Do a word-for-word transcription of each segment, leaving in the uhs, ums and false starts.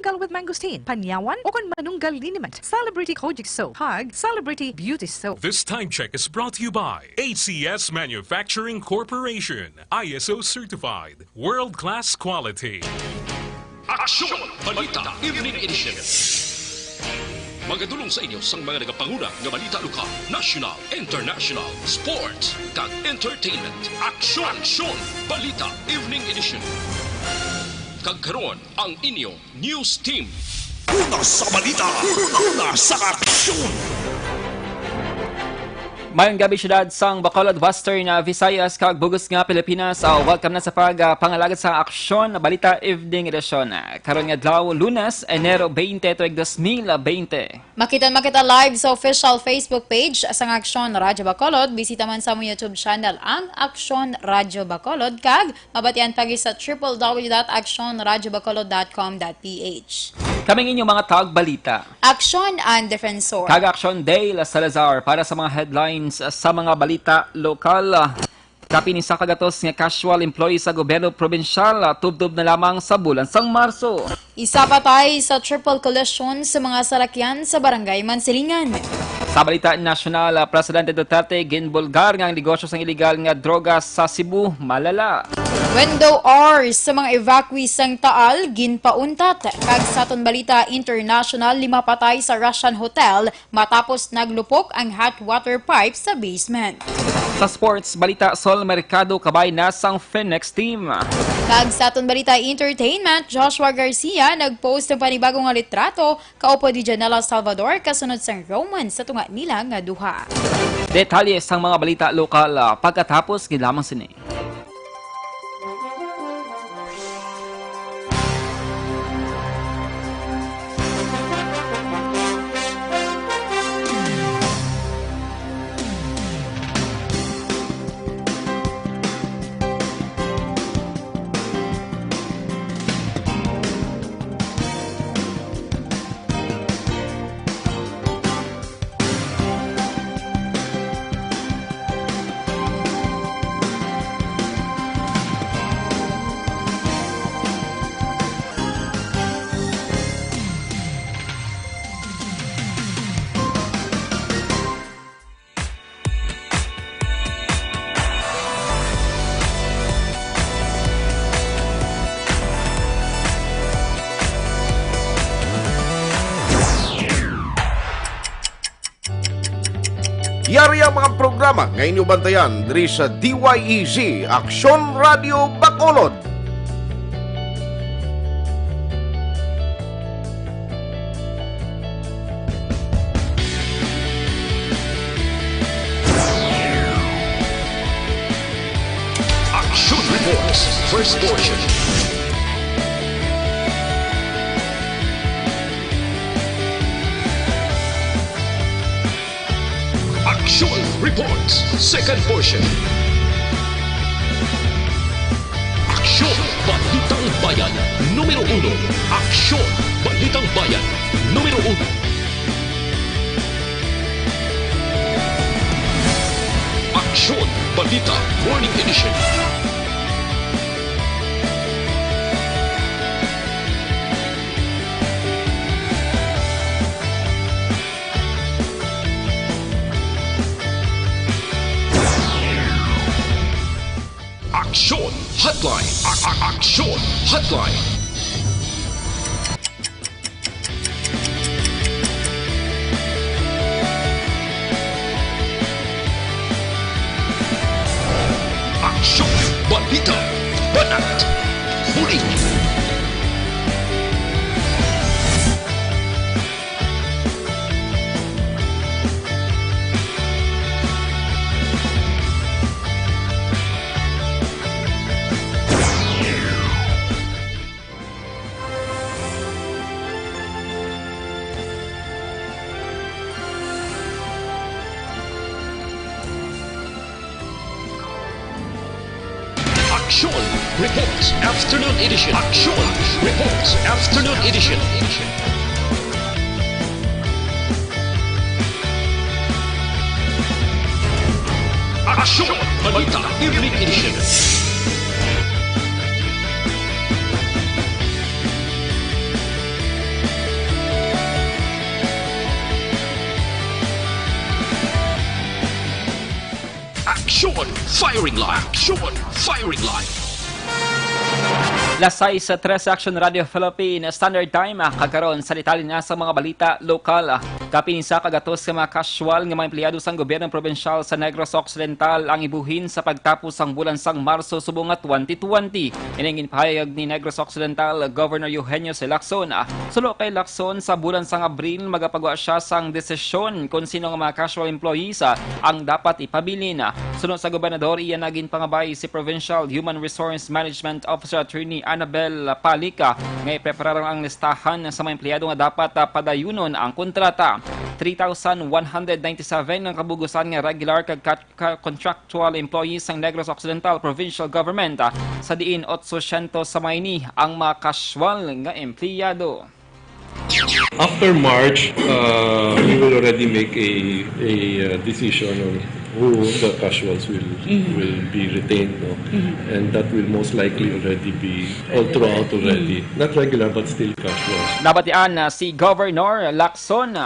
Manunggal with Mangosteen, Panyawan, ukon Manunggal Liniment, Celebrity Kojic Soap, kag Celebrity Beauty Soap. This time check is brought to you by A C S Manufacturing Corporation, I S O certified, world-class quality. Aksyon! Balita Evening Edition. Magadulong sa inyo sang mga nagapanguna nga balita lokal, national, international, sports, kag entertainment. Aksyon! Aksyon! Balita Evening Edition. Kag karon, ang inyo news team. Una sa balita, una sa aksyon. Mayong gabi, syudad sang Bacolod, Western, ah, Visayas, kag bug-os nga Pilipinas. Ah, welcome na sa pag, ah, pangalagad sa Aksyon Balita Evening Edition. Ah, karon nga adlaw, Lunes, Enero twenty, tuig dos mil bente. Makita, makita live sa official Facebook page sang Aksyon Radyo Bacolod. Bisita man sa among YouTube channel, ang Aksyon Radyo Bacolod, kag mabatian pa gid sa triple W dot aksyon radyo bacolod dot com dot P H. Kaming inyong mga tagbalita. Aksyon ang Defensor. Kag Aksyon Dale Salazar para sa mga headlines sa mga balita lokal. Kapin isa ka gatos nga casual employee sa gobyerno probinsyal, ah, tubtob na lamang sa bulan sang Marso. Isa patay sa triple collision sa mga salakyan sa Barangay Mansilingan. Sa balita nasyonal, ah, Presidente Duterte ginbulgar nga ang negosyo sang iligal nga droga sa Cebu malala. Window hours sa mga evacuees sang Taal ginpauntat. Kag sa aton balita international, lima patay sa Russian hotel matapos naglupok ang hot water pipe sa basement. Sa sports balita, Sol Mercado kabay na sang Phoenix team. Kag sa aton balita entertainment, Joshua Garcia nag-post ng panibago nga litrato kaupo ni Janela Salvador kasunod sang romance sa tunga nila nga duha. Detalye sang mga balita lokal, ah, pagkatapos gid lamang sini. Yari ang mga programa nga inyo bantayan diri sa D Y E Z, Aksyon Radio Bacolod. Action Reports, first portion. Action Reports, second portion. Aksyon, Balitang Bayan, numero uno. Aksyon, Balitang Bayan, numero uno. Aksyon, Balita, Morning Edition. Aksyon Hotline. A-, a-, Aksyon Hotline. Aksyon, balita, banat, bulig. Aksyon Reports Afternoon Edition. Aksyon Reports Afternoon Edition. Aksyon Balita Evening Edition. Firing line. Action! Firing line. Las sais sa Tres Action Radio Philippine Standard Time, ah, kag karon sa detalye na sa mga balita lokal, ah. Kapin sa kagatos ka mga casual nga mga empleyado sang gobyerno probinsyal sa Negros Occidental ang ibuhin sa pagtapos sang bulan sang Marso subong nga twenty twenty. Ining ginpahayag ni Negros Occidental Governor Eugenio C. Lacson, ah. Suno kay Lacson, sa bulan sang Abril magapagwa siya sang desisyon kon sino nga mga casual employees, ah, ang dapat ipabilin. Suno sa gobernador, iya na ginpangabay si Provincial Human Resource Management Officer Attorney Annabel Palica nga ipreparar ang listahan sa mga empleyado nga dapat, ah, padayunon ang kontrata. Three thousand one hundred ninety-seven ang kabugusan nga regular kag kat-, ka-, contractual employees sang Negros Occidental Provincial Government, ah, sa diin otsosyentos sa mga ini ang mga casual nga empleyado. After March, uh, we will already make a, a uh, decision on who the casuals will, will be retained, no? And that will most likely already be all throughout already. Not regular, but still casuals. Nabatian na si Governor Lacson.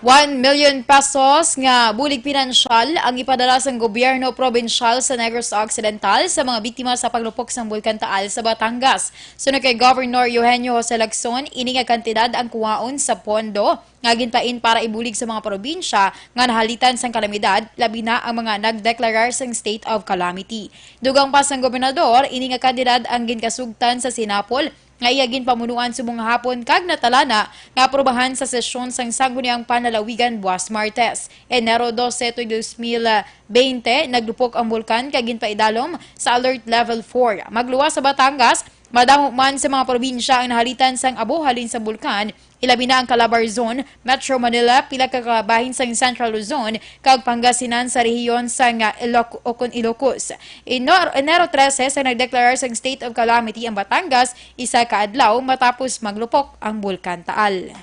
One million pesos nga bulig pinansyal ang ipadala sang gobyerno probinsyal sa Negros Occidental sa mga biktima sa paglupok sang Bulkan Taal sa Batangas. Suno kay Governor Eugenio Jose Lacson, ini nga kantidad ang kuwaon sa pondo nga ginpain para ibulig sa mga probinsya nga nahalitan sang kalamidad, labi na ang mga nagdeklarar sang state of calamity. Dugang pa sang gobernador, ini nga kantidad ang ginkasugtan sa Sinapol nga iya ginpamunuan subong nga hapon kag natalana nga aprubahan sa sesyon sang Sangguniang Panlalawigan buwas Martes, Enero dose, tuig dos mil bente, naglupok ang bulkan kag ginpaidalom sa Alert Level four. Magluwas sa Batangas, madamo man sa mga probinsya ang nahalitan sang abo halin sa bulkan, ilabi na ang Calabar Zone, Metro Manila, pila ka kabahin sang Central Luzon, kag Pangasinan sa rehiyon sang Iloc-, ukon Ilocos. Enero trese sa nagdeklarar sang state of calamity ang Batangas, isa ka adlaw matapos maglupok ang Bulkan Taal.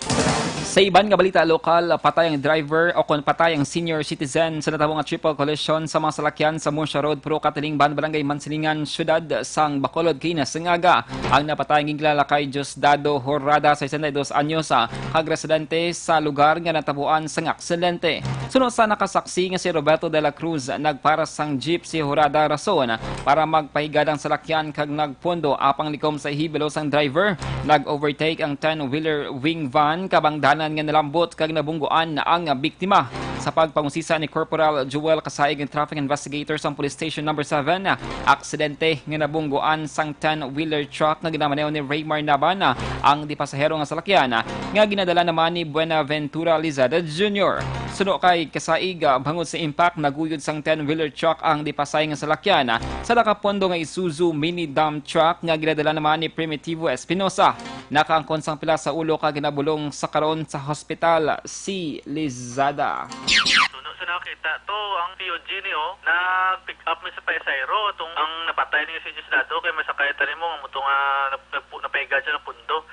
Sa iban nga balita lokal, patay ang driver o kon patay ang senior citizen sa natabo nga triple collision sa mga salakyan sa Murcia Road, Purok Katilingban, Barangay Mansilingan, Siyudad sang Bacolod, kinasengaga. Ang napatay ang ginkilalakay Diosdado Horada, sesenta y dos anyos, ah, kag residente sa lugar nga natabuan sang aksidente. Suno sa nakasaksi nga si Roberto de la Cruz, nagpara sang jeep si Horada rason para magpahigad ang salakyan kag nagpondo apang likom sa hibelo sang driver. Nag-overtake ang ten-wheeler wing van kabangdanan nga nalambot kag nabungguan ang biktima. Sa pagpangusisa ni Corporal Joel Kasaig, ang traffic investigator sang Police Station Number seven, aksidente nga nabungguan sang ten-wheeler truck nga ginamaneho ni Raymar Naban ang di pasahero nga salakyan nga ginadala naman ni Buenaventura Lizada Junior. Suno kay Kasaig, bangod sa impact, naguyod sang ten-wheeler truck ang di pasahero nga salakyan sa nakapondo nga Isuzu mini dump truck nga ginadala naman ni Primitivo Espinosa. Nakaangkon sang pila sa ulo kag ginabulong sa karon sa hospital si Lizada. Suno sa nakita to, ang P O G ni, oh, nag-pick up mi sa Paisayro, tong ang napatay ni si Diosdado kay masakay ta nimo nga moto nga nap-, nagpu-, napaiga siya ng pundo.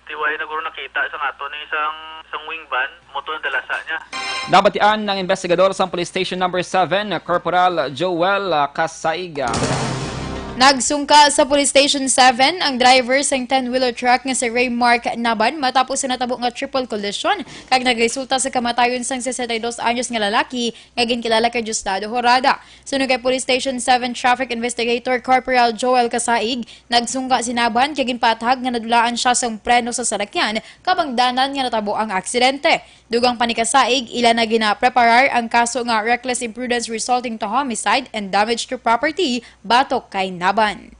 Tiway na guro nakita sa ato ni isang, isang wing van, moto ang dalasa niya. Nabatian ng investigador sa Police Station Number seven, Corporal Joel, ah, Kasaiga. Nagsungka sa Police Station seven ang driver sang ten-wheeler truck nga si Raymark Naban matapos sa natabo nga triple collision kag nagresulta sa kamatayon sang sesenta y dos anyos nga lalaki nga ginkilala kay Diosdado Horada. Suno kay Police Station seven Traffic Investigator Corporal Joel Kasaig, nagsungka si Naban kag ginpaathag nga nadulaan siya sang preno sa salakyan kabangdanan nga natabo ang aksidente. Dugang pa ni Kasaig, ila na ginapreparar ang kaso nga reckless imprudence resulting to homicide and damage to property batok kay Naban.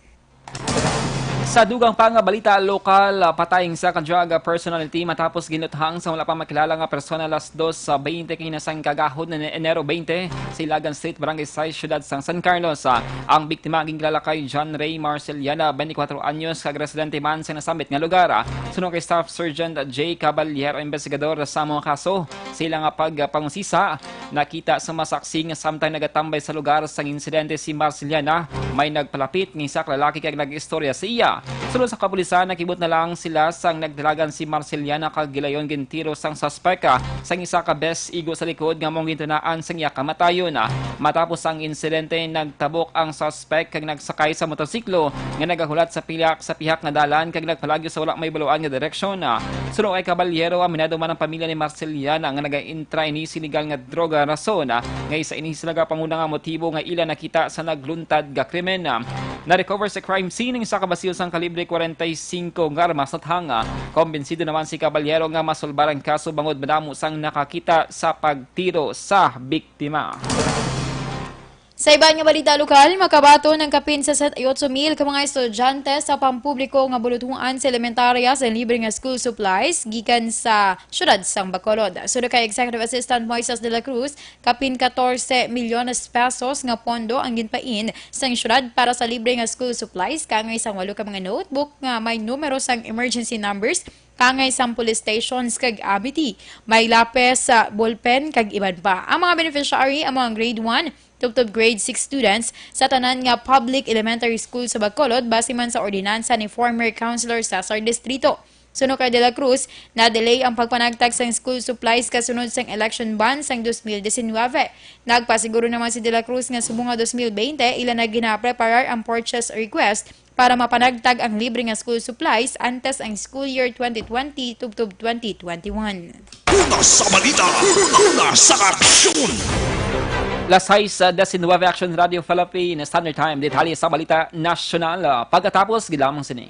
Sa dugang pa nga balita lokal, patay ang isa ka drug personality matapos ginuthang sa wala pa makilala nga persona alas dos sa baynte kinasengaga nga Enero baynte sa Ilagan Street, Barangay sais, Siyudad sang San Carlos. Ang biktima ginkilala kay John Ray Marceliana, twenty-four anyos, kag residente man sa nasambit nga lugar. Suno kay Staff Sergeant J Caballero, investigador sa mga kaso, sila nga pagpangusisa nakita sa mga saksi nga samtang nagatambay sa lugar sang insidente si Marceliana, may nagpalapit nga isa ka lalaki kag nag-istorya sa iya. Suno sa kapulisan, nakibot na lang sila sang nagdalagan si Marceliana kag gilayon gintiro sang suspek, ah, sang isa ka bes igo sa likod nga mong gintunaan sang iya kamatayon. Matapos ang insidente, nagtabok ang suspek kag nagsakay sa motorsiklo nga nagahulat sa pihak sa pihak nga dalan kag nagpalagyo sa wala may baluan nga direksyon. Suno kay Caballero, aminado man ang pamilya ni Marceliana nga nagaintra ini sa iligal nga droga rason, ah, nga isa ini sila ka panguna nga motibo nga ila nakita sa nagluntad nga krimen. Na-recover sa crime scene ang isa ka basil sang kalibre kwarenta y singko nga armas, at hanga kumbinsido naman si Caballero nga masulbar ang kaso bangod madamo sang nakakita sa pagtiro sa biktima. Sa iban nga balita lokal, makabaton ang kapin sa sesenta y ocho mil ka mga estudyante sa pampubliko nga bulutuan sa elementarya sa libre nga school supplies gikan sa siyudad sang Bacolod. Suno kay Executive Assistant Moises de la Cruz, kapin catorce milyones pesos nga pondo ang ginpain sang siyudad para sa libre nga school supplies, kaangay sang walo ka mga notebook nga may numero sang emergency numbers, kaangay sang police stations kag amity, may lapis, ah, ballpen, kag iban pa. Ang mga beneficiary amo ang grade one tubtob grade six students sa tanan nga public elementary school sa Bacolod, base man sa ordinansa ni former Councilor Cesar Distrito. Suno kay De La Cruz, na-delay ang pagpanagtag sang school supplies kasunod sang election ban sang dos mil diecinueve. Nagpasiguro naman si De La Cruz nga subong nga dos mil veinte, ila na ginapreparar ang purchase request para mapanagtag ang libre nga school supplies antes ang school year twenty twenty tubtob twenty twenty-one. Una sa balita, una sa aksyon. Las sais, ah, diecinueve, Action Radio Philippine Standard Time. Detalye sa balita nasyonal, ah, pagkatapos gid lamang sini.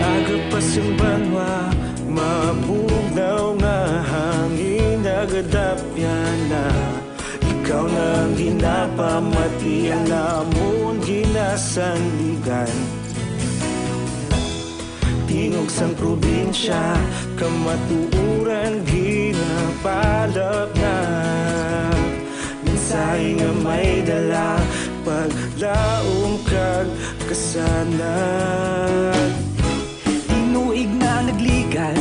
Aga pa sing banwa, mabugnaw nga hangin nagadapyan na. Ikaw na ang ginapamati, ang amon ginasandigan. Tingog sang probinsya, kamatuoran ginapalapnag. Mensahe nga may dala, paglaom kag kasanag. Tinuig na nagligad,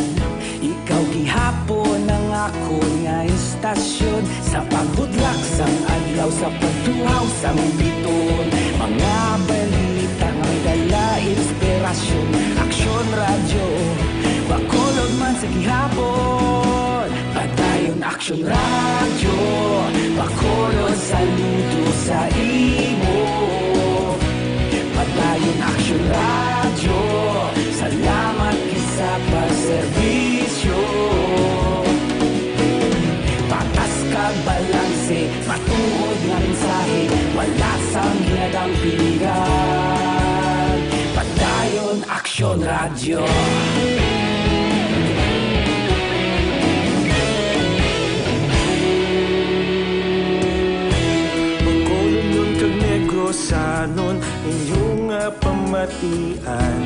ikaw gihapon ang akon nga istasyon. Sa paghudlak sang adlaw, sa pagtuhaw sang bituon, mga balita nga may dala inspirasyon. Aksyon Radyo Bacolod man sa gihapon. Padayon Aksyon Radyo Bacolod, saludo sa imo. Padayon Aksyon Radyo, salamat gid sa pagserbisyo. Patas kag balanse, matuod nga mensahe, wala sang ginadampigan. Padayon Aksyon Radyo. Bacolodnon kag Negrosanon, inyo nga pamatian.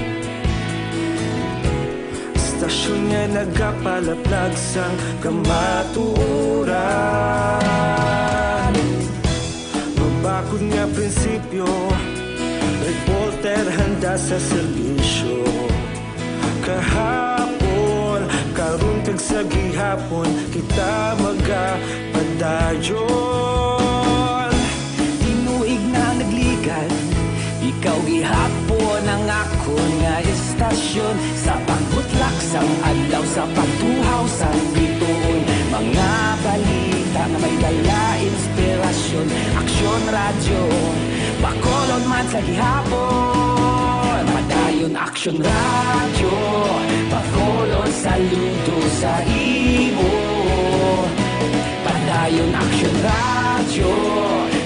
Istasyon nga nagapalapnag sang kamatuoran. Mabakod nga prinsipyo, reporter handa sa serbisyo. Kahapon, karon, kag sa gihapon, kita magapadayon. Tinuig na nagligad, ikaw gihapon ang akon nga istasyon. Sa pagbutlak sang adlaw, sa pagtuhaw sang bituon, mga balita nga may dala inspirasyon. Aksyon Radyo Bacolod man sa gihapon. Padayon Aksyon Radyo Bacolod, saludo sa imo. Padayon Aksyon Radyo,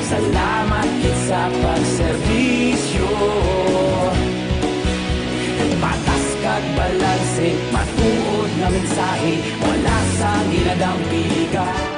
salamat gid sa pagserbisyo. Patas kag balanse, matuod nga mensahe, wala sang ginadampigan.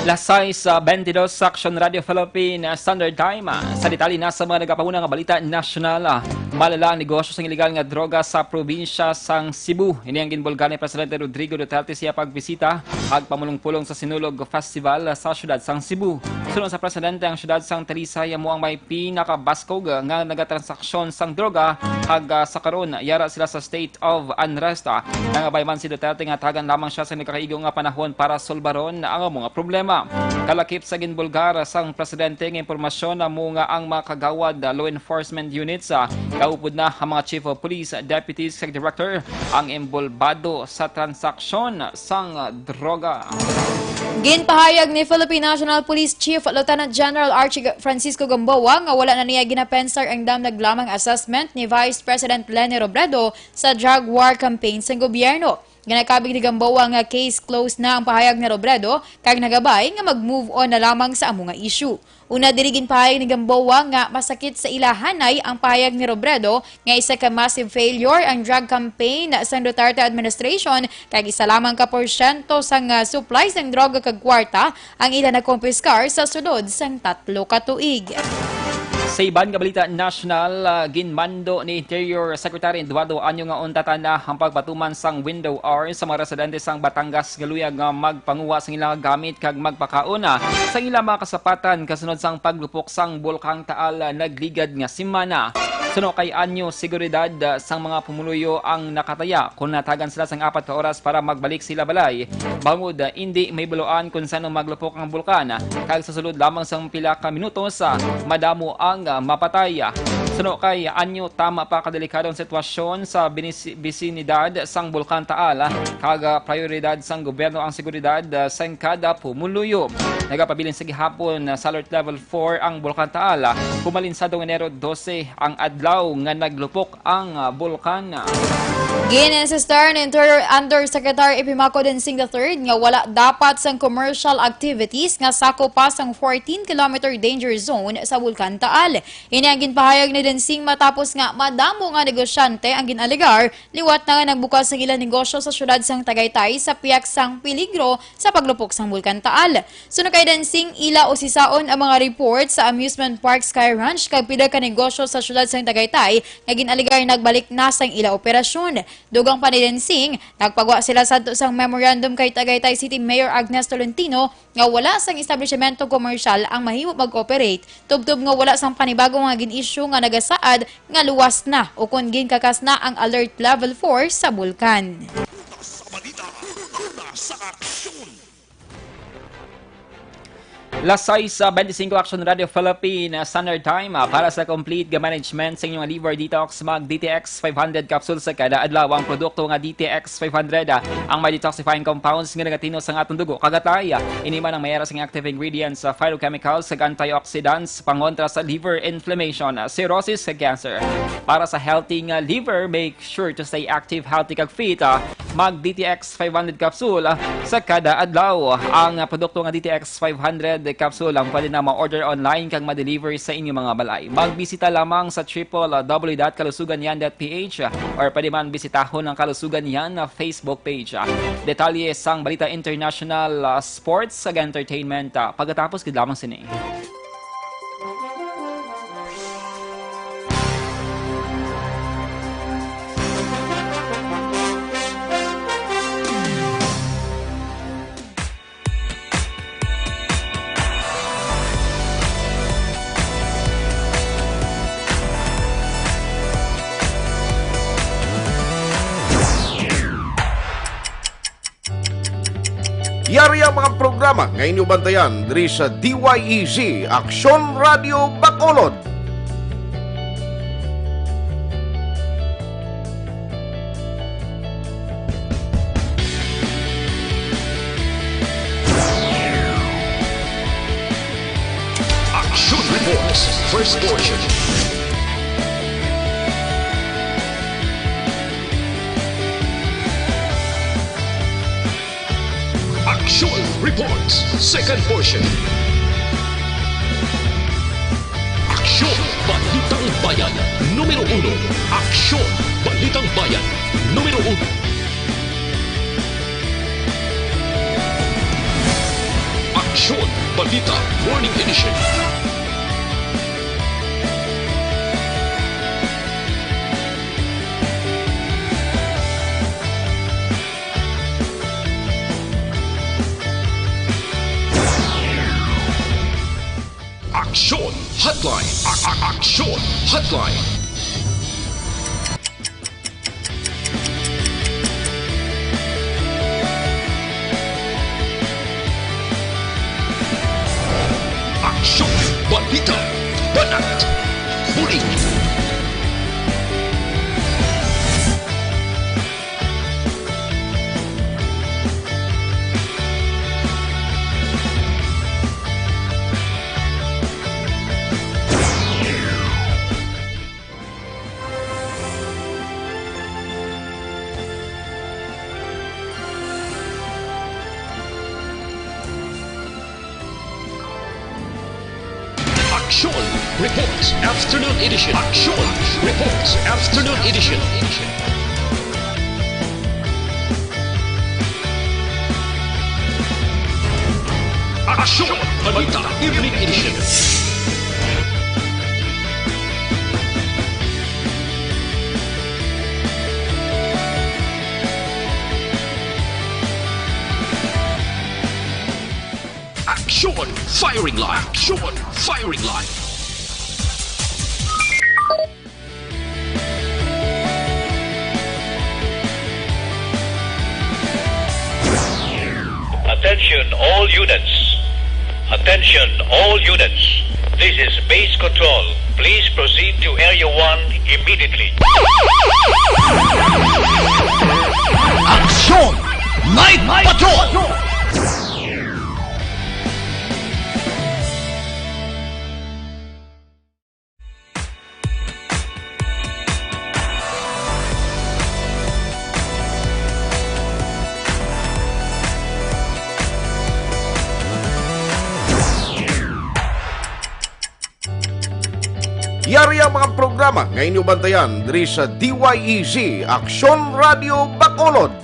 Las sais, ah, bentidós sa Aksyon Radio Philippine, ah, Standard Time. Ah, sa detalye na sa mga nagapahuna nga balita nasyonal, ah, Malala ang negosyo sang iligal nga droga sa probinsya sang Cebu. Ini ang ginbulgar ni Presidente Rodrigo Duterte sa iya pagbisita kag pamulong-pulong sa Sinulog Festival sa siyudad sang Cebu. Suno sa presidente, ang siyudad sang Talisay amo ang may pinakabaskog nga nagatransaksyon sang droga, kag, ah, sa karon, yara sila sa state of unrest. Ah, nangabay man si Duterte nga tagan lamang siya sa nagakaigo nga panahon para sulbaron ang mga problema. Kalakip sa ginbulgar sang presidente nga impormasyon, amo nga ang mga kagawad, ah, law enforcement units, ah, kaupod na ang mga chief of police, deputies, kag director ang inbolbado sa transaksyon sang droga. Ginpahayag ni Philippine National Police Chief Lieutenant General Archie Francisco Gamboa nga wala na niya ginapensar ang damnag lamang assessment ni Vice President Leni Robredo sa drug war campaign sang gobyerno. Ginakabig ni Gamboa nga case closed na ang pahayag ni Robredo, kag nagabay nga mag-move on na lamang sa amo nga issue. Una, diri ginpahayag ni Gamboa nga masakit sa ilahanay ang pahayag ni Robredo nga isa ka massive failure ang drug campaign sang Duterte administration, kag isa lamang ka porsyento sang, ah, supply sang droga kag kwarta ang ila nakumpiskar sa sulod sang tatlo ka tuig. Sa iban nga balita nasyonal, ah, ginmando ni Interior Secretary Eduardo Año nga untatan na ang pagpatuman sang window hours sa mga residente sang Batangas nga luyag nga magpanguha sang ilang gamit kag magpakaon, ah, sa ilang mga kasapatan kasunod sang paglupok sang Bulkang Taal, ah, nagligad nga semana. Suno kay Año, seguridad, ah, sang mga pumuluyo ang nakataya kon natagan sila sang apat ka oras para magbalik sila balay, bangod, ah, indi mahibaluan kon sano maglupok ang bulkan, ah, kag sa sulod lamang sang pila ka minutos, ah, madamo ang, ah, mapatay. Suno kay Año, tama pa kadelikado ang sitwasyon sa binis-, bisinidad sang Bulkan Taal, ah, kag, ah, prioridad sang gobyerno ang seguridad, ah, sang kada pumuluyo. Nagapabilin sa gihapon, ah, sa Alert Level four ang Bulkan Taal, ah, humalin sa Enero dose ang adlaw nga naglupok ang, ah, bulkan. Gin-insistar ni Interior Undersecretary Epimaco Densing the third nga wala dapat sang commercial activities nga sakop pa sang fourteen kilometer danger zone sa Bulkan Taal. Ini ang ginpahayag ni Densing matapos nga madamo nga negosyante ang gin-alegar liwat na nga nagbukas ang ilang negosyo sa siyudad sang Tagaytay sa piyak sang peligro sa paglupok sang Bulkan Taal. Suno kay Densing, ila usisaon ang mga report sa amusement park Sky Ranch kag pila ka negosyo sa siyudad sang Tagaytay nga gin-alegar nagbalik na sang ila operasyon. Dugang pa ni Densing, nagpagwa sila sadto sang memorandum kay Tagaytay City Mayor Agnes Tolentino nga wala sang establisyemento komersyal ang mahimo mag-operate, tubtob nga wala sang panibago nga gin-issue nga nagasaad nga luwas na ukon ginkakas na ang Alert Level four sa bulkan. Sa balita, una sa aksyon. Las sais bente singko, Aksyon Radio Philippine Standard Time, ah, para sa complete nga management sa inyong liver detox, mag D T X five hundred capsule sa kada adlaw. Ang produkto nga D T X five hundred, ah, ang may detoxifying compounds nga nagatino sa atong dugo kag atay. Ini man ang may ara sing active ingredients sa phytochemicals kag antioxidants pangontra sa liver inflammation, cirrhosis, kag cancer. Para sa healthy nga liver, make sure to stay active, healthy, kag fit, ah. Mag D T X five hundred capsule, ah, sa kada adlaw. Ang, ah, produkto nga D T X five hundred capsule ang pwede na ma-order online kag ma-deliver sa inyong mga balay. Magbisita lamang sa triple W dot kalusugan yan dot P H, ah, or pwede man bisitahon ang Kalusugan Yan na Facebook page, ah. Detalye sang balita international, ah, sports, kag entertainment, ah, pagkatapos gid lamang sini. Yari ang mga programa nga inyo bantayan diri sa D Y E Z, Aksyon Radio Bacolod. Action Reports, first portion. Action Reports, second portion. Aksyon, Balitang Bayan, numero uno. Aksyon, Balitang Bayan, numero uno. Aksyon, Balita, Morning Edition. Hotline. A- a- Aksyon Hotline. Aksyon. Balita. Banat. Buli. Aksyon Reports Afternoon Edition. Aksyon Reports Afternoon Edition. Aksyon Balita Evening Edition. Aksyon Firing Line. Aksyon Firing Line. Attention all units. Attention all units. This is base control. Please proceed to Area one immediately. Aksyon Night Patrol! Yari ang mga programa nga inyo bantayan diri sa D Y E Z, Aksyon Radio Bacolod.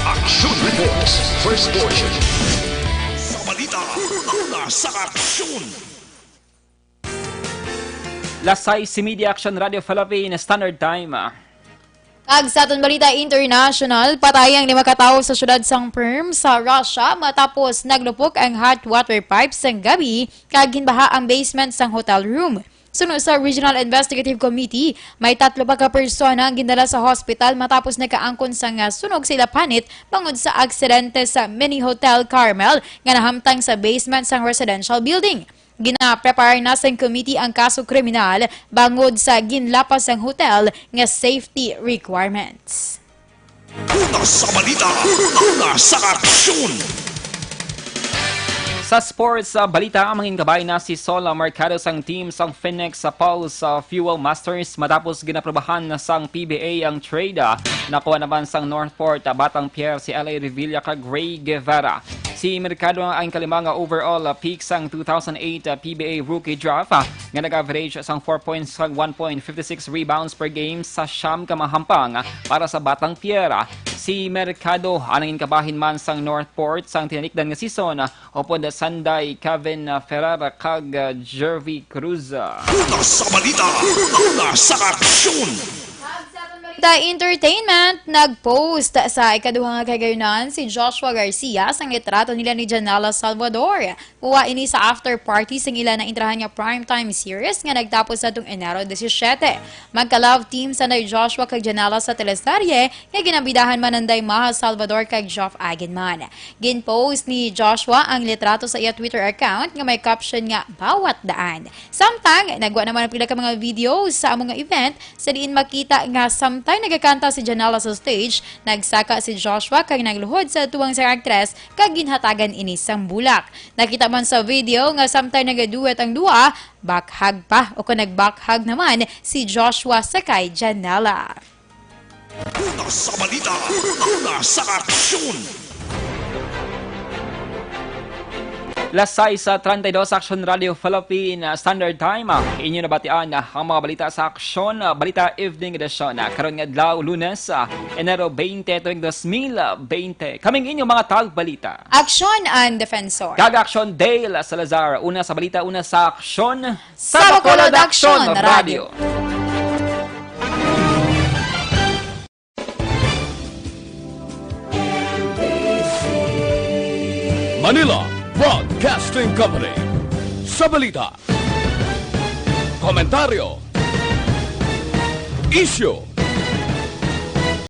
Action Reports, first portion. Sa balita, una sa aksyon. Las sais y media, Action Radio Philippine Standard Time. Kag sa aton balita international, patay ang lima ka tawo sa siyudad sang Perm sa Russia matapos naglupok ang hot water pipe sang gabi kag ginbaha ang basement sang hotel room. Suno sa Regional Investigative Committee, may tatlo pa ka persona ang gindala sa hospital matapos nagkaangkon sang, ah, sunog sa ila panit bangod sa aksidente sa Mini Hotel Carmel nga nahamtang sa basement sang residential building. Ginapreparar na sang committee ang kaso kriminal bangod sa ginlapas sang hotel nga safety requirements. Una sa balita, una sa aksyon. Sa sports, sa balita, mangin kabahin na si Sol Mercado sang team sang Phoenix sa Pulse, sa Fuel Masters matapos ginaprobahan na sang P B A ang trade. Nakuha naman sang Northport, ah, Batang Pierre si L A Revilla kag Ray Guevara. Si Mercado ang kalima nga overall, ah, pick sang two thousand eight, ah, P B A Rookie Draft, ah, nga nag-average sang four points kag one point fifty six rebounds per game sa siyam ka mahampang, ah, para sa Batang Pierre. Si Mercado ang nangin kabahin man sang Northport sang tinanikdan nga season, ah, upod sanday Kevin, ah, Ferrara kag, ah, Jervy Cruz. Una sa balita, una sa aksyon. Sa entertainment, nag-post sa ikaduha nga kahigayunan si Joshua Garcia sang litrato nila ni Janela Salvador. Kuha ini sa after party sang ila naintrahan nga primetime series nga nagtapos sa atong Enero disisiete. Magka-love team sanday Joshua kag Janela sa teleserye nga ginabidahan man nanday Maha Salvador kag Geoff Agenman. Gin-post ni Joshua ang litrato sa iya Twitter account nga may caption nga "Bawat Daan." Samtang, nagwa naman ang pila ka mga video sa amo nga event sa diin makita nga samtang nagakanta si Janela sa stage, nagsaka si Joshua kag nagluhod sa atuang sang aktres kag ginhatagan ini sang bulak. Nakita man sa video nga samtang nagaduet ang duha, back hug pa o kon nag-back hug naman si Joshua sa kay Janela. Una sa balita, una sa aksyon. Las sais treinta y dos, Action Radio Philippine Standard Time. Inyo nabatian ang mga balita sa Aksyon Balita Evening Edition. Karon nga adlaw, Lunes, Enero twenty, tuig dos mil twenty. Kaming inyo mga tagbalita, Aksyon and Defensor, kag Aksyon Dale Salazar. Una sa balita, una sa aksyon, sa Bacolod Aksyon Radio. Manila Broadcasting Company. Sa balita, komentaryo, isyu,